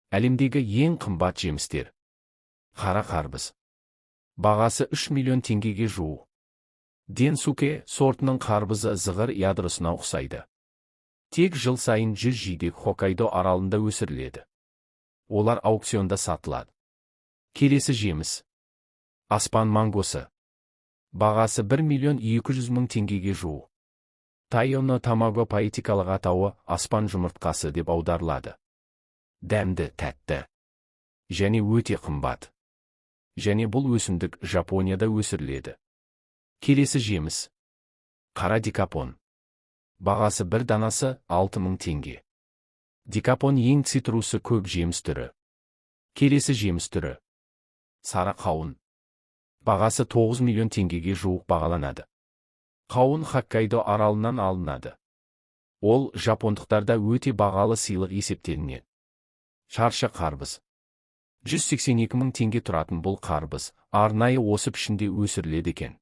Әлемдегі ең қымбат жемістер. Қара қарбыз. Бағасы 3 миллион теңгеге жуық. Денсуке сортының қарбызы зығыр ядросына ұқсайды. Тек жыл сайын 100 жидек Хоккайдо аралында өсіріледі. Олар аукционда сатылады. Келесі жеміс. Аспан мангосы. Бағасы 1 миллион 200 мың теңгеге жуық. Тайоно тамаго поэтикалық атауы аспан жұмыртқасы деп аударылады. Дәмді, тәтті. Және өте қымбат. Және бұл өсімдік Жапонияда өсіріледі. Келесі жеміс. Қара дикапон. Бағасы бір данасы 6000 теңге. Дикапон ең цитрусы көп жеміс түрі. Келесі жеміс түрі. Сары қауын. Бағасы 9 миллион теңгеге жуық бағаланады. Қауын Хоккайдо аралынан алынады. Ол жапондықтарда өте бағалы сыйлық есептелінеді. Шаршы қарбыз. 182 мың теңге тұратын бұл қарбыз арнайы осы пішінде өсіріледі екен.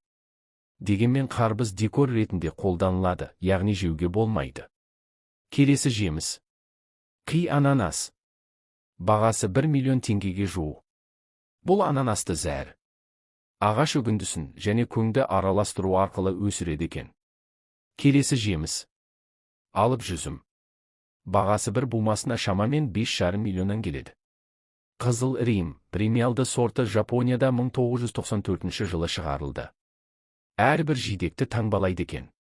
Дегенмен қарбыз декор ретінде қолданылады, яғни жеуге болмайды. Келесі жеміс. Қи ананас. Бағасы 1 миллион теңгеге жуық. Бұл ананасты зәр, ағаш үгіндісін және көңді араластыру арқылы өсіреді екен. Келесі жеміс. Алып жүзім. Бағасы бір бумасына шамамен 5,5 миллионнан келеді. Қызыл Рим премиалды сорты Жапонияда 1994 жылы шығарылды. Әрбір жидекті таңбалайды екен.